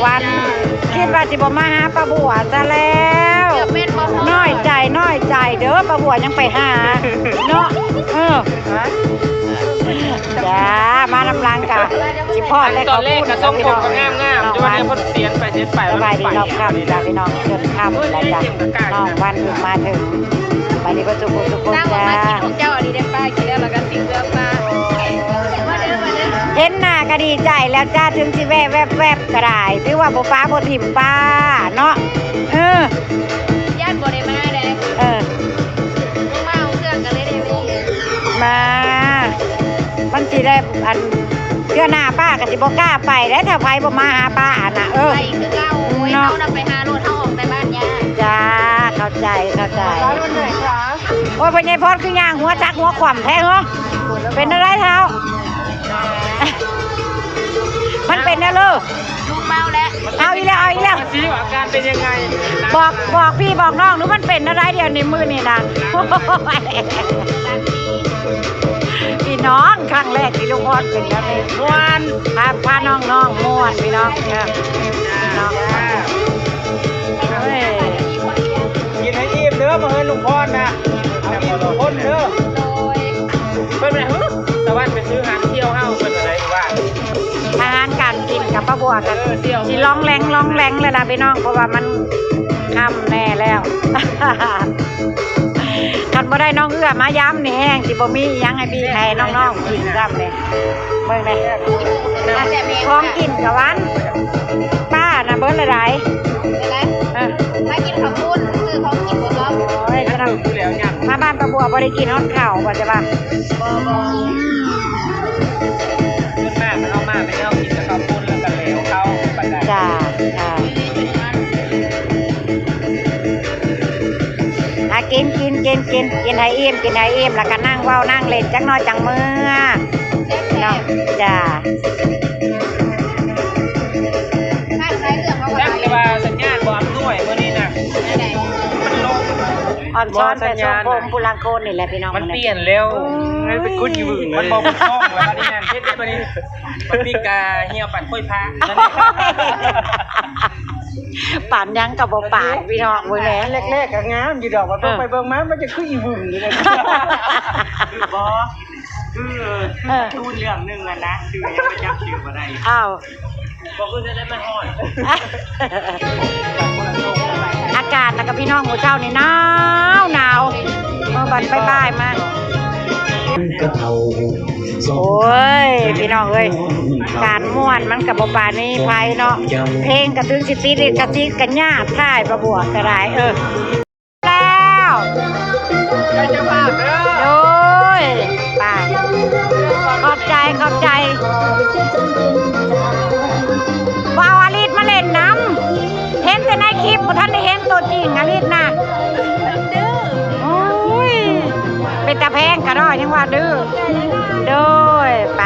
ວັນ ຄິດວ່າຊິບໍ່ມາຫາປ້າບົວຊະແລ້ວ. ນ້ອຍໃຈ ນ້ອຍໃຈເດີ ປ້າບົວຍັງໄປຫາເນາະ. ເອີ ຈ້າ ມານຳຫຼັງກະຊິພອດແລ້ວ. ຕອນແລກກະຊົງຜົມກະງາມໆ ຈົນວ່າເພິ່ນສຽນໄປສຽນໄປ. ສະບາຍດີຮອບຄ່ຳຈ້າພີ່ນ້ອງ ຈົນຄ່ຳແລ້ວຈ້າ. ນ້ອງວັນເພິ່ນມາເຖິງ ສະບາຍດີເບິດທຸກຄົນທຸກຄົນຈ້າ. ເຈົ້າອັນນີ້ໄດ້ປາກິນແລ້ວ ແລ້ວກະຊິເມືອປາ. ເຫັນໜ້າກະດີໃຈແລ້ວຈ້າ ເຖິງຊິແວ່ແວບໆກະໄດ້ ຖືວ່າບໍ່ປາບໍ່ຖິ້ມປ້າເນາະ. ເອີ ຢ້ານບໍ່ໄດ້ມາເດ້. ເອີ ມາເອົາເຄື່ອງກະເລີຍໄດ້ແວ່ ມາ ມັນຊິໄດ້ ອັນ ເທື່ອໜ້າປ້າກະຊິບໍ່ກ້າໄປແລ້ວ ຖ້າໃຜບໍ່ມາຫາປ້າຫັ້ນນະ. ເອີ ໄປຄືເກົ່າ. ໂອ້ຍ ເນາະ ເຮົານະໄປຫາໂລດ ເຮົາອອກແຕ່ບ້ານຍາ. ຈ້າ ເຂົ້າໃຈ ເຂົ້າໃຈ. ໂອ້ຍ ພໍ່ໃຫຍ່ພອນຄືຍ່າງຫົວຈັກຫົວຂວ້ຳແທ້ເຮີ ເປັນແນວໃດເຖົ້າ? ມັນເປັນແນວເລີ ລຸງເມົາແລ້ວ. ເອົາອີກແລ້ວ ເອົາອີກແລ້ວ ຊິວ່າອາການເປັນຍັງໄງ? ບອກ ບອກພີ່ບອກນ້ອງດູ ມັນເປັນແນວໃດດຽວນີ້ມື້ນີ້ນະ? ໂອ້ຍ ພີ່ນ້ອງ ຄັ້ງແລກທີ່ລຸງພອນເປັນແບບນີ້ ມ່ວນ ພາ ພານ້ອງໆມ່ວນພີ່ນ້ອງ. ເອີ ເນາະ ເອີຍ ກິນໃຫ້ອີ່ມເດີ ມາເຮືອນລຸງພອນນະ ເອົາອີ່ມທຸກຄົນເດີ. ໂດຍ ເພິ່ນວ່າ ຫື ສະຫວັນໄປຊື້ອາຫານທ່ຽວເຮົາ ເພິ່ນວ່າໄດ໋ວ່າ ອາຫານການກິນກັບປ້າບົວກະ ເອີ ຊິລອງແລງລອງແລງແລ້ວລະພີ່ນ້ອງ ເພາະວ່າມັນຄ່ຳແນ່ແລ້ວ. ຄັນບໍ່ໄດ້ນ້ອງເອື້ອມາຢາມນີ້ ແຮ່ງຊິບໍ່ມີອີ່ຫຍັງໃຫ້ພີ່ໃຫ້ນ້ອງໆກິນຊ້ຳເດ້. ເບິ່ງແດ່ ຂອງກິນກະຫວານ ປ້ານະເບິດລະໄດ໋. ເອີ ມາກິນເຂົ້າປຸ້ນ ຊື້ຂອງກິນບໍ່ຊອບ. ໂອ້ຍ ມາບ້ານປ້າບົວບໍ່ໄດ້ກິນຮອດເຂົ້າ ວ່າແຕ່ວ່າ ບໍ່ ບໍ່ ສ່ວນມາກມັນເອົາມາເປັນເຮົາກິນແຕ່ເຂົ້າປຸ້ນແລ້ວກະແລ້ວເຂົ້າປານໃດ. ຈ້າ ອ່າ ອ່າ ກິນ ກິນ ກິນ ກິນ ກິນໃຫ້ອີ່ມ ກິນໃຫ້ອີ່ມ ແລ້ວກະນັ່ງເວົ້ານັ່ງຫຼິ້ນຈັກໜ້ອຍຈັ່ງເມືອເນາະ. ຈ້າ ແຕ່ວ່າສັນຍານບໍ່ອຳນວຍມື້ນີ້ນະ ມັນລົງ. ອ່ອນຊ້ອນແຕ່ຊົງຜົມຜູ້ລາງຄົນນີ້ແຫຼະພີ່ນ້ອງ ມັນປ່ຽນແລ້ວ. ໂອ້ຍ ມັນເປັນຄົນອີຫວຶງ ມັນບໍ່ມີຊ່ອງແລ້ວ ບາດນີ້ນະ ເຮັດໄດ້ບາດນີ້ ມັນມີກາຫ່ຽວປານກ້ອຍພະ. ປານຫຍັງກະບໍ່ປານພີ່ນ້ອງເບິ່ງແດ່. ແລກໆກະງາມຢູ່ດອກ ບາດເບິ່ງໄປເບິ່ງມາ ມັນຈະຄືອີຫວຶງຢູ່ເດ້. ບໍ່ ຄື ເອີ ກາຕູນເລື່ອງໜຶ່ງຫັ້ນນະ ຊື່ຫຍັງ ມັນຈຳຊື່ບໍ່ໄດ້. ອ້າວ ບໍ່ຄືແນວໃດ ມັນຮ້ອນ. ອາກາດນະກະພີ່ນ້ອງ ມື້ເຊົ້ານີ້ໜາວໜາວ ເມື່ອບັດບ່າຍໆມາ. ໂອ້ຍ ພີ່ນ້ອງເອີຍ ການມ່ວນມັນກະບໍ່ປານີໃຜເນາະ ເພງກະເຖິງຊິຕິດລິຂະສິດກະຍາກ ຖ່າຍປາບົວກະໄດ້. ເອີ ແລ້ວ ໂດຍ ໄປ ຂອບໃຈ ຂອບໃຈ. ບໍ່ເອົາອາລິດມາຫຼິ້ນນຳ ເຫັນແຕ່ໃນຄລິບ ບໍ່ທັນໄດ້ເຫັນໂຕຈິງອາລິດນະ. ໂອ້ຍ ເປັນຕາແພງກະດອ ຍັງວ່າດື້. ໂດຍ ໄປ.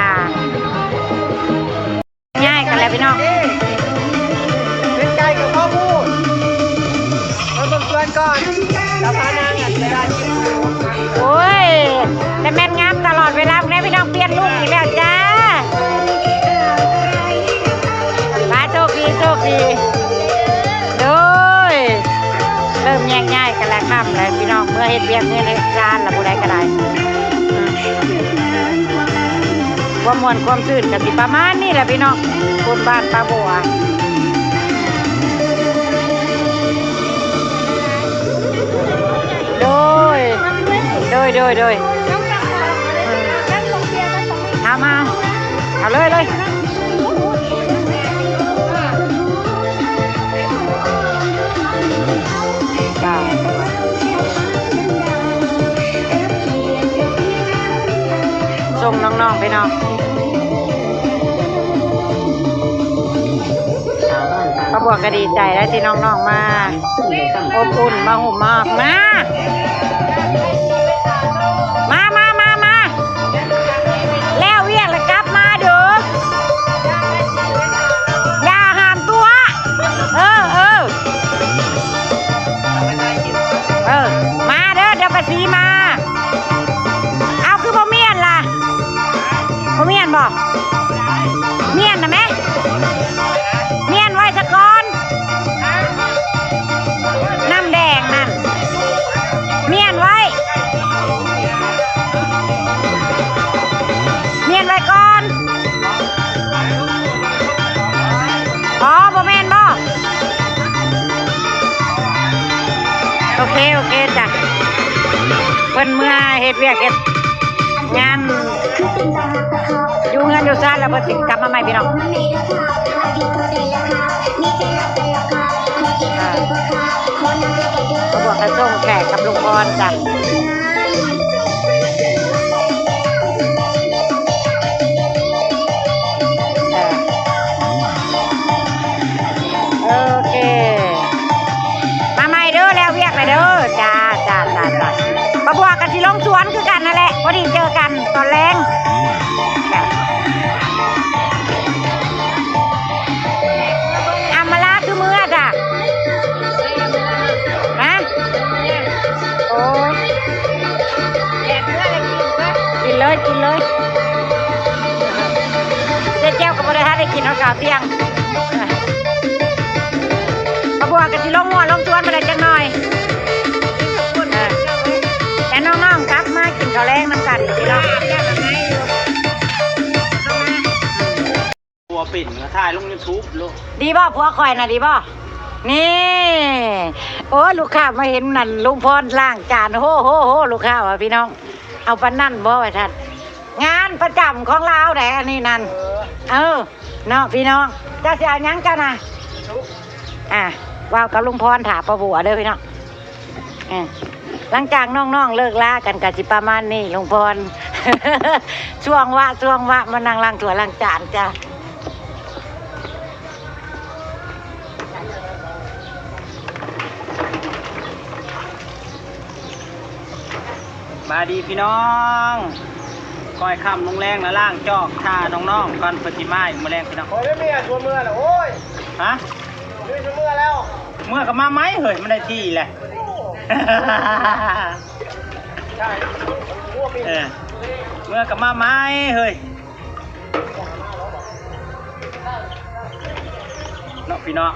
ຍ້າຍກັນແລ້ວພີ່ນ້ອງ ເປັນໄກ່ກັບເຂົ້າໝູ ມາເບິ່ງສວນກ່ອນ ແລ້ວພານາງອັນໄປໄດ້. ໂອ້ຍ ແຕ່ແມ່ນງາມຕະຫຼອດເວລາແດ່ພີ່ນ້ອງ ປ່ຽນລຸກອີກແລ້ວຈ້າ. ໄປ ໂຊກດີ ໂຊກດີ. ໂດຍ ເລີ່ມແຍກຍ້າຍກັນແລ້ວ ຄ່ຳແລ້ວພີ່ນ້ອງ ເມືອເຮັດວຽກເຮືອນເຮັດຊານລະ ຜູ້ໃດກະໄດ້. ຄວາມມ່ວນຄວາມຊື່ນກະຊິປະມານນີ້ແຫຼະພີ່ນ້ອງ ຄົນບ້ານປາບົວ. ໂດຍ ໂດຍ ໂດຍ ໂດຍ. ເອົາມາ ເອົາເລີຍ ເລີຍ. ສົ່ງນ້ອງໆ ພີ່ນ້ອງ ປ້າບົວກະດີໃຈໄດ໋ທີ່ນ້ອງໆມາ ອົບອຸ່ນ ມາຫຸ້ມມາຮອມ ມາ ມາ ມາ ມາ ມາ ແລ້ວວຽກລະກັບມາເດີ ຢ່າຫ້າມຕົວະ ເອີ ເອີ ເອີ ມາເດີ ດຽວປາສີມາ. ເອົາ ຄືບໍ່ມ້ຽນລະ ບໍ່ມ້ຽນບໍ່? ມ້ຽນນະແມ ມ້ຽນໄວ້ສະ ໂອເຄ ໂອເຄຈ້ະ ເພິ່ນເມືອເຮັດວຽກເຮັດງານຢູ່ເຮືອນຢູ່ຊານແລ້ວ ເພິ່ນຊິກັບມາໃໝ່ພີ່ນ້ອງ. ອ່າ ບວກກັບສົ່ງແຂກກັບລຸງພອນຈ້ະ. ເອີ ໂອເຄ ມາໃໝ່ເດີ ແລ້ວວຽກແລ້ວເດີ. ຈ້າ ຈ້າ ຈ້າ ຈ້າ ປ້າບົວກໍຊິລົງສວນຄືກັນຫັ້ນແຫຼະ ພໍດີເຈີກັນຕອນແລງ. ອຳມາລາຄືເມືອຈ້ະ ຮະ? ໂອ້ຍ ກິນເລີຍ ກິນເລີຍ ເຈ້ແຈ່ວກໍບໍ່ໄດ້ທັນໄດ້ກິນຮອດເຂົ້າທ່ຽງ. ປ້າບົວກໍຊິລົງຫົວລົງສວນໄປໄດ້ຈັກໜ່ອຍ ແຕ່ນ້ອງໆກັບມາກິນເຂົ້າແລງນຳກັນພີ່ນ້ອງ. ຜົວເປັນ ກໍຖ່າຍລົງຢູທູບໂລດ. ດີບໍ່ ຜົວຂ້ອຍນະ ດີບໍ່? ນີ້ ໂອ້ຍ ລູກຄ້າມາເຫັນນັ້ນ ລຸງພອນລ້າງຈານ ໂຮ ໂຮ ໂຮ ລູກຄ້າວ່າພີ່ນ້ອງ ເອົາປານນັ້ນບໍ່ວ່າຊັ້ນ. ງານປະຈຳຂອງລາວໃດ໋ອັນນີ້ນັ້ນ. ເອີ ເອີ ເນາະພີ່ນ້ອງ ເຈົ້າຊິເອົາຫຍັງເຈົ້ານະ? ອ່າ ເວົ້າກັບລຸງພອນຖ້າປ້າບົວເດີພີ່ນ້ອງ. ເອີ ຫຼັງຈາກນ້ອງໆເລີກລາກັນກໍຊິປະມານນີ້ ລຸງພອນ ຊ່ວງວະ ຊ່ວງວະ ມານັ່ງລ້າງຖ້ວຍລ້າງຈານຈ້ະ. ສະບາຍດີພີ່ນ້ອງ ຄ່ອຍຄ່ຳລົງແລງລະ ລ້າງຈອກຖ້ານ້ອງໆກ່ອນ ເພິ່ນຊິມາອີກມື້ແລງພີ່ນ້ອງ. ໂອ້ຍ ເມຍຊວນເມືອແລ້ວ ໂອ້ຍ ຮະ? ເມຍຊວນເມືອແລ້ວ ເມືອກໍມາໃໝ່ເຮີ້ຍ ມັນໄດ້ທີ່ແຫຼະ. ເອີ ເມືອກໍມາໃໝ່ເຮີ້ຍ ເນາະພີ່ນ້ອງ.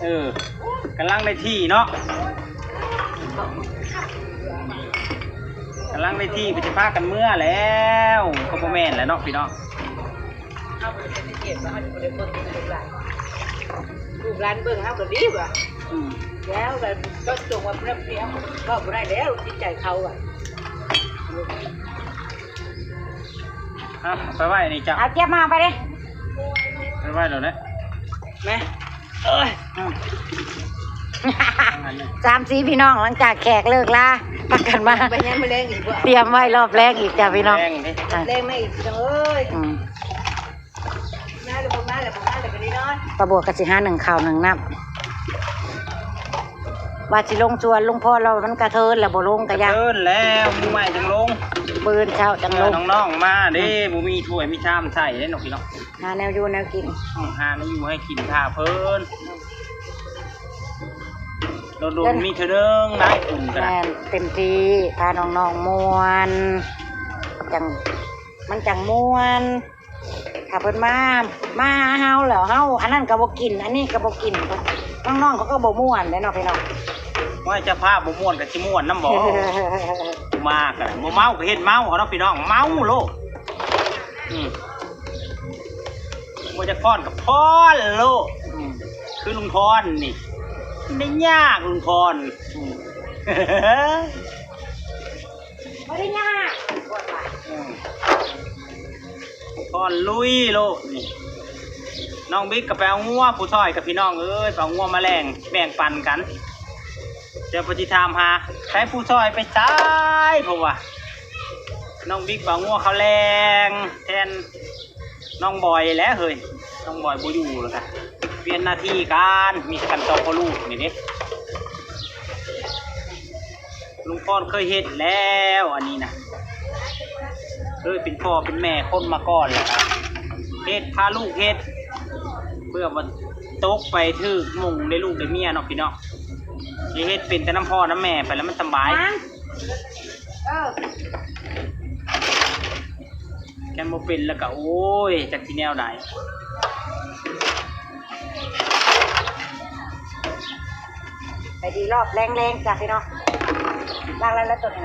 ເອີ ກຳລັງໄດ້ທີ່ເນາະ ກຳລັງໄດ້ທີ່ ເພິ່ນຊິພາກັນເມືອແລ້ວ ກໍບໍ່ແມ່ນແຫຼະເນາະພີ່ນ້ອງ. ເຮົາບໍ່ໄດ້ເຮັດໃຫ້ກຽດວ່າເຮົາຈະບໍ່ໄດ້ເບິ່ງລູກຫຼານ ລູກຫຼານເບິ່ງເຮົາກໍດີວ່າ. ອືມ ແລ້ວກໍຕົງວ່າເປັນແບບນີ້ ເຮົາເວົ້າບໍ່ໄດ້ແລ້ວ ຈິດໃຈເຂົາວ່າ. ເອົາໄປໄວ້ນີ້ເຈົ້າ ເອົາ ເຈັບມາເອົາໄປເດ້ ໄປໄວ້ໂລດແຫຼະ ແມ່. ເອີຍ ສາມສີ່ພີ່ນ້ອງ ຫຼັງຈາກແຂກເລີກລາ ພາກັນມາ ໄປຍາມມື້ແລງອີກບໍ່? ຕຽມໄວ້ລອບແລງອີກຈ້ະພີ່ນ້ອງ ແລງເດ້ ອ່ະ ແລງມາອີກພີ່ນ້ອງເອີຍ. ອືມ ມາແລ້ວບໍ່ມາແລ້ວ ບໍ່ມາແລ້ວກໍໄດ້ນອນ. ປ້າບົວກໍຊິຫາໜຶ້ງເຂົ້າໜຶ້ງນ້ຳ ວ່າຊິລົງສວນ ລຸງພອນລາວມັນກະເທີນແລ້ວ ບໍ່ລົງກະຢ່າ ກະເທີນແລ້ວ ມື້ໃໝ່ຈັ່ງລົງ ມື້ອື່ນເຊົ້າຈັ່ງລົງ. ເອີ ນ້ອງໆມາເດ້ ອືມ ບໍ່ມີຖ້ວຍມີຊາມໃສ່ເດ້ນ້ອງພີ່ນ້ອງ. ຫາແນວຢູ່ແນວກິນ ອືມ ຫາແນວຢູ່ໃຫ້ກິນຖ້າເພິ່ນ ດົນໆມີເທື່ອໜຶ່ງນະ ກຸນກໍໄດ້ ແມ່ນ ເຕັມທີ່ ພານ້ອງໆມ່ວນ ຈັ່ງ ມັນຈັ່ງມ່ວນ. ຖ້າເພິ່ນມາ ມາຫາເຮົາແລ້ວ ເຮົາອັນນັ້ນກໍບໍ່ກິນ ອັນນີ້ກໍບໍ່ກິນ ນ້ອງໆເຂົາກໍບໍ່ມ່ວນເດ້ເນາະພີ່ນ້ອງ. ວ່າເຈົ້າພາບບໍ່ມ່ວນກໍຊິມ່ວນນຳບໍ່? ມາກໍໄດ້ ບໍ່ເມົາກໍເຮັດເມົາເອົາເນາະພີ່ນ້ອງ ເມົາໂລດ. ອືມ ບໍ່ຢາກຟ້ອນກໍຟ້ອນໂລດ. ອືມ ຄືລຸງພອນນີ້ ໄດ້ຍາກລຸງພອນ. ອືມ ບໍ່ໄດ້ຍາກ ອືມ ຟ້ອນລຸຍໂລດນີ້. ນ້ອງບິກກໍໄປເອົາງົວ ຜູ້ຊ່ອຍກັບພີ່ນ້ອງເອີຍ ໄປເອົາງົວມາແລງ ແບ່ງປັນກັນ. ດຽວເພິ່ນຊິຖາມຫາ ໃສຜູ້ຊ່ອຍໄປໃສ ເພາະວ່ານ້ອງບິກເອົາງົວເຂົ້າແລງແທນນ້ອງບອຍແຫຼະເຮີ້ຍ. ນ້ອງບອຍບໍ່ຢູ່ແລ້ວກະປ່ຽນໜ້າທີ່ກັນ ມີແຕ່ກັນສອງພໍ່ລູກນີ້ເດ້. ລຸງພອນເຄີຍເຮັດແລ້ວ ອັນນີ້ນະ ເຄີຍເປັນພໍ່ເປັນແມ່ຄົນມາກ່ອນແລ້ວກະເຮັດ ພາລູກເຮັດ ເພື່ອບໍ່ຕົກໄປຖືກມົງໄດ້ລູກໄດ້ເມຍເນາະພີ່ນ້ອງ. ຊິເຮັດເປັນແຕ່ນຳພໍ່ນຳແມ່ໄປແລ້ວມັນສະບາຍ. ເອີ ຄັນບໍ່ເປັນແລ້ວກະ ໂອ້ຍ ຈັກຊິແນວໃດ. ໄປດີລອບແລງໆ ຈ້າພີ່ນ້ອງ. ລ້າງແລ້ວ ແລ້ວຕົວນີ້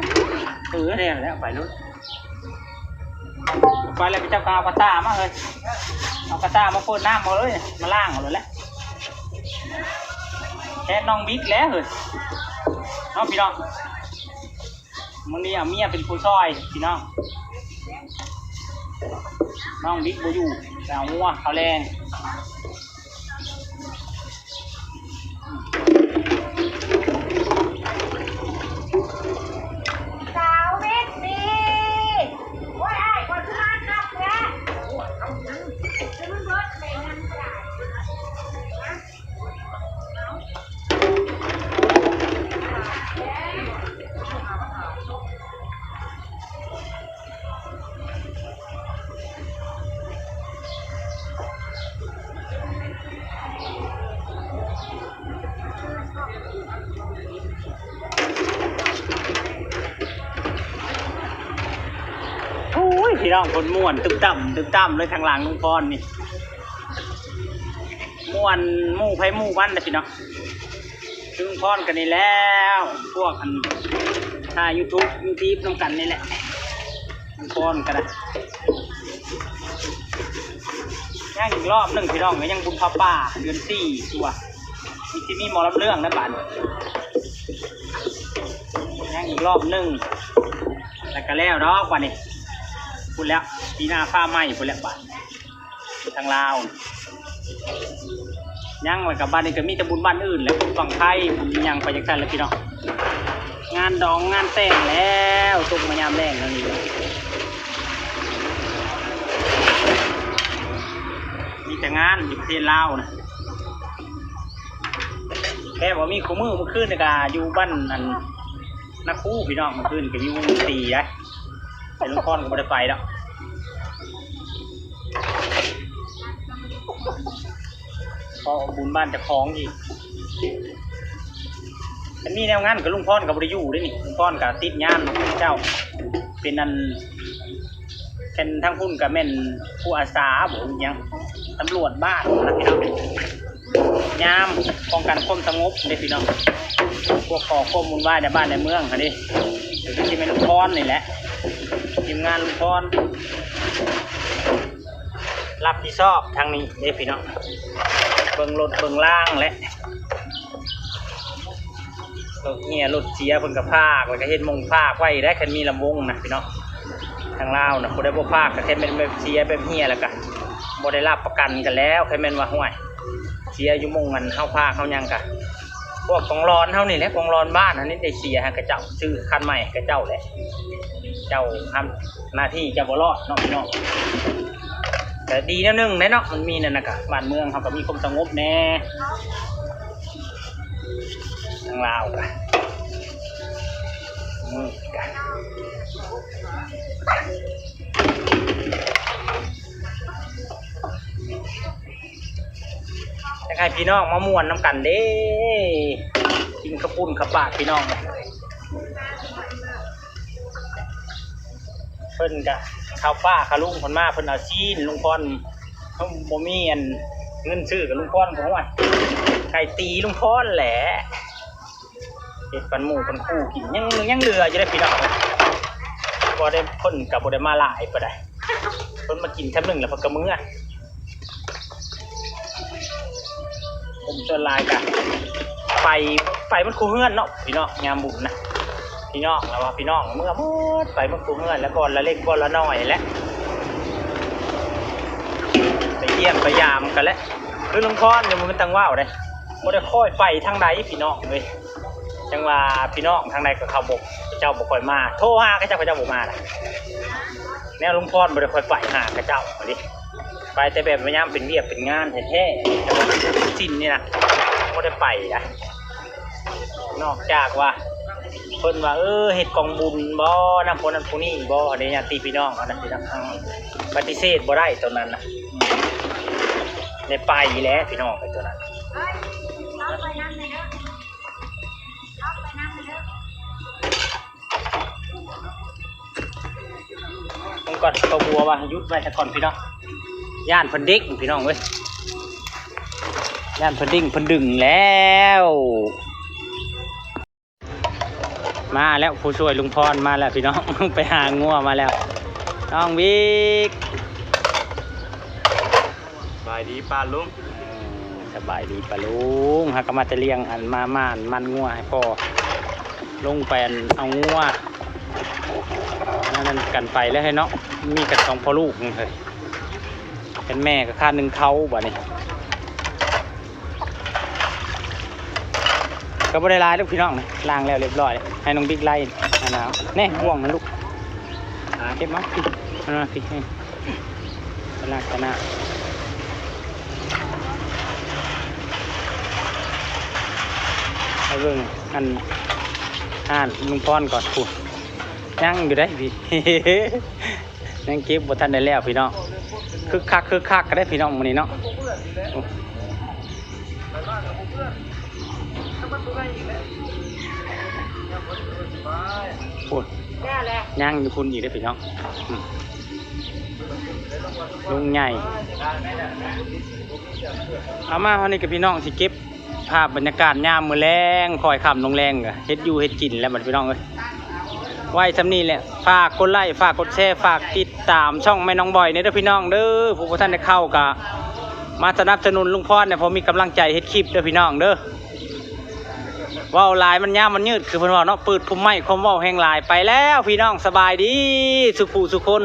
ເອີ ແລ້ວ ແລ້ວ ໄປໂລດ ໄປແລ້ວ ໄປຈັບກະເອົາກະຕ່າມາເຮີ້ຍ ເອົາກະຕ່າມາເປີດນ້ຳເອົາເລີຍ ມາລ້າງເອົາໂລດແຫຼະ ແທນນ້ອງບິກແຫຼະເຮີ້ຍ ເນາະພີ່ນ້ອງ. ມື້ນີ້ເອົາເມຍເປັນຜູ້ຊ່ອຍພີ່ນ້ອງ ນ້ອງບິກບໍ່ຢູ່ ໄປເອົາງົວເຂົ້າແລງ. ສາວເວັດດີ ໂອ້ຍ ອ້າຍ ຂ້ອຍຄືມາຄັກແທ້ ໂອ້ຍ ເອົາຫຍັງ ຄືມັນເບິດແມ່ນຫຍັງກະດາຍ. ໂອ້ຍ ພີ່ນ້ອງ ຄົນມ່ວນຕຶບຕ່ຳ ຕຶບຕ່ຳເລີຍ ທາງຫຼັງລຸງພອນນີ້ ມ່ວນໝູ່ໃຜໝູ່ມັນແຫຼະພີ່ນ້ອງ. ລຸງພອນກັນນີ້ແຫຼະ ພວກອັນຖ່າຍຢູທູບຢູທີບນຳກັນນີ້ແຫຼະ ລຸງພອນກໍໄດ້ ຍັງອີກລອບໜຶ່ງພີ່ນ້ອງ ກໍຍັງບຸນຜ້າປ່າເດືອນສີ່ຕົວະ ມີຊິມີໝໍລຳເລື່ອງໃນບ້ານ ຍັງອີກລອບໜຶ່ງ ແລ້ວກໍແລ້ວດອກບາດນີ້ ພຸ້ນແລ້ວ ປີໜ້າຟ້າໃໝ່ພຸ້ນແລ້ວບາດ ທາງລາວ ຍັງ ແລ້ວກໍບາດນີ້ກໍມີແຕ່ບຸນບ້ານອື່ນແຫຼະ ບຸນບັ້ງໄຟ ບຸນອີ່ຫຍັງໄປຈັ່ງຊັ້ນແຫຼະພີ່ນ້ອງ ງານດອງງານແຕ່ງແລ້ວ ຕົກມາຍາມແລງແລ້ວນີ້ ມີແຕ່ງານຢູ່ປະເທດລາວນະ ແບບວ່າມີຄູ່ມື້ ມື້ຄືນນີ້ກໍຢູ່ບ້ານອັນ ນະຄູພີ່ນ້ອງ ມື້ຄືນກໍຢູ່ຕີໄດ ແຕ່ລຸງພອນກໍບໍ່ໄດ້ໄປດອກ ເພາະວ່າບຸນບ້ານເຈົ້າຂອງອີກ ຄັນມີແນວງານກໍລຸງພອນກໍບໍ່ໄດ້ຢູ່ເດ້ນີ້ ລຸງພອນກໍຕິດງານເນາະ ເຈົ້າເປັນອັນ ແມ່ນທາງພຸ້ນກໍແມ່ນຜູ້ອາສາບໍ ອີ່ຫຍັງ ຕຳຫຼວດບ້ານນະພີ່ນ້ອງ ຍາມປ້ອງກັນຄວາມສະຫງົບເດ້ພີ່ນ້ອງ ພວກກໍ່ຄວາມວຸ່ນວາຍໃນບ້ານໃນເມືອງຫັ້ນເດ້ ກໍຄືຊິແມ່ນລຸງພອນນີ້ແຫຼະ ທີມງານລຸງພອນ ຮັບຜິດຊອບທາງນີ້ເດ້ພີ່ນ້ອງ ເບິ່ງລົດເບິ່ງລາງແຫຼະ ລົດເຫຍລົດເສຍເພິ່ນກໍພາກ ແລ້ວກໍເຮັດມົງພາກໄວ້ໄດ໋ ຄັນມີລຳວົງນະພີ່ນ້ອງ ທາງລາວນະ ຜູ້ໃດບໍ່ພາກກໍແຄ່ແມ່ນແບບເສຍແບບເຫຍ ແລ້ວກໍບໍ່ໄດ້ຮັບປະກັນກັນແລ້ວ ແຄ່ແມ່ນວ່າ ຫ້ວຍ ເສຍຢູ່ມົງອັນເຮົາພາກເຮົາຫຍັງກະ ພວກກອງລອນເຮົານີ້ແຫຼະ ກອງລອນບ້ານເຮົານີ້ໄດ້ເສຍໃຫ້ເຂົາເຈົ້າ ຊື້ຄັນໃໝ່ໃຫ້ເຂົາເຈົ້າແຫຼະ ເຈົ້າທຳໜ້າທີ່ເຈົ້າບໍ່ລອດເນາະພີ່ນ້ອງ ກໍດີແນວໜຶ່ງແຫຼະເນາະ ມັນມີນັ້ນນະ ກະບ້ານເມືອງເຮົາກໍມີຄວາມສະຫງົບແດ່ ທາງລາວກະ ມື້ກະ ຢາກໃຫ້ພີ່ນ້ອງມາມ່ວນນຳກັນເດ້ ກິນເຂົ້າປຸ້ນເຂົ້າປາກພີ່ນ້ອງ ເພິ່ນກະເຂົ້າປ້າເຂົ້າລຸງເພິ່ນມາ ເພິ່ນເອົາຊີ້ນ ລຸງພອນ ເຮົາບໍ່ມີອັນເງິນຊື້ ກະລຸງພອນກໍ ໂອ້ຍ ໄກ່ຕີລຸງພອນແຫຼະ ເຮັດປັນໝູ່ປັນຄູ່ກິນ ຍັງ ຍັງເຫຼືອຢູ່ເດ້ພີ່ນ້ອງ ບໍ່ໄດ້ ເພິ່ນກໍບໍ່ໄດ້ມາຫຼາຍປານໃດ ເພິ່ນມາກິນຄຳໜຶ່ງແລ້ວເພິ່ນກໍເມືອ ຄົນສ່ວນຫຼາຍກໍໄປ ໄປໝົດຄູ່ເຮືອນເນາະພີ່ນ້ອງ ຍາມບຸນນະ ພີ່ນ້ອງລະວ່າ ພີ່ນ້ອງເມືອໝົດ ໄປໝົດຄູ່ເຮືອນ ແລະ ບ່ອນລະເລັກບ່ອນລະນ້ອຍແຫຼະ ໄປຢ້ຽມໄປຢາມກັນແຫຼະ ຄືລຸງພອນນີ້ບໍ່ແມ່ນຕ່າງເວົ້າເດ້ ບໍ່ໄດ້ຄ່ອຍໄປທາງໃດພີ່ນ້ອງເອີຍ ຈັ່ງວ່າພີ່ນ້ອງທາງໃດກໍເຂົາບໍ່ ເຂົາເຈົ້າບໍ່ຄ່ອຍມາ ໂທຫາເຂົາເຈົ້າ ເຂົາເຈົ້າບໍ່ມານະ ແນວລຸງພອນບໍ່ໄດ້ຄ່ອຍໄປຫາເຂົາເຈົ້າເດ້ ໄປແຕ່ແບບຍາມເປັນວຽກເປັນງານແທ້ໆ ແຕ່ວ່າເປັນບຸນເປັນສິນນີ້ນະ ບໍ່ໄດ້ໄປນະ ນອກຈາກວ່າ ເພິ່ນວ່າ ເອີ ເຮັດກອງບຸນບໍ ນຳຜູ້ນັ້ນຜູ້ນີ້ບໍ ອັນນີ້ຍາດຕິພີ່ນ້ອງເຮົານະ ປະຕິເສດບໍ່ໄດ້ໂຕນັ້ນນະ ໄດ້ໄປແຫຼະພີ່ນ້ອງ ໄປໂຕນັ້ນ ເບິ່ງກ່ອນ ພໍ່ບົວວ່າໃຫ້ຢຸດໄວ້ສາກ່ອນພີ່ນ້ອງ ຢ້ານເພິ່ນເດ້ງພີ່ນ້ອງເອີຍ ຢ້ານເພິ່ນເດ້ງ ເພິ່ນດຶງແລ້ວ. ມາແລ້ວ ຜູ້ຊ່ວຍລຸງພອນມາແລ້ວພີ່ນ້ອງ ໄປຫາງົວມາແລ້ວ ນ້ອງວິກ. ສະບາຍດີປ້າລຸງ. ສະບາຍດີປ້າລຸງ. ຫາກະມາແຕ່ລ້ຽງອັນ ມາ ມາ ມັນງົວໃຫ້ພໍ່ ລົງໄປອັນເອົາງົວ ອັນນັ້ນກັນໄປແລ້ວເນາະ. ມີກັນສອງພໍ່ລູກເຮີ້ຍ ເປັນແມ່ກະຄາໜຶ່ງເຂົ້າບາດນີ້. ກະບໍ່ໄດ້ຫຼາຍດອກພີ່ນ້ອງ ລ້າງແລ້ວຮຽບຮ້ອຍ. ໃຫ້ນ້ອງບິກໄລ່ ອັນນ່າ ແນ່ ບ່ວງຫັ້ນລູກ ເກັບມາ ມາ ມາ ໄປລ້າງຕາໜ້າ. ໄປເບິ່ງອັນ ຮ້ານລຸງພອນກ່ອນພຸ້ນ ຍັງຢູ່ເດ້ພີ່ ຍັງເກັບບໍ່ທັນໄດ້ແລ້ວພີ່ນ້ອງ. ຄຶກຄັກ ຄຶກຄັກກະໄດ້ພີ່ນ້ອງມື້ນີ້ເນາະ. ພຸ້ນ ຍັງຢູ່ພຸ້ນອີກເດ້ພີ່ນ້ອງ. ອືມ ລຸງໃຫຍ່ ເອົາ ມາຮອດນີ້ກະພີ່ນ້ອງ ຊິເກັບພາບບັນຍາກາດຍາມມື້ແລງ ຄ່ອຍຄ່ຳລົງແລງ ກະເຮັດຢູ່ເຮັດກິນແລ້ວບັດນີ້ພີ່ນ້ອງເອີຍ. ໄວ້ຊ່ຳນີ້ແຫຼະ ຝາກກົດໄລ້ ຝາກກົດແຊ ຝາກຕິດຕາມຊ່ອງແມ່ນ້ອງບອຍແນ່ເດີພີ່ນ້ອງເດີ. ຜູ້ບໍ່ທັນໄດ້ເຂົ້າກະມາສະໜັບສະໜູນລຸງພອນແນ່ ພໍມີກຳລັງໃຈເຮັດຄລິບເດີພີ່ນ້ອງເດີ. ເວົ້າຫຼາຍມັນຍາວມັນຍືດ ຄືເພິ່ນເວົ້າເນາະ ປືດພຸມໄມ້ຄວາມເວົ້າແຮງຫຼາຍ. ໄປແລ້ວພີ່ນ້ອງ ສະບາຍດີສູ່ຜູ້ສູ່ຄົນ.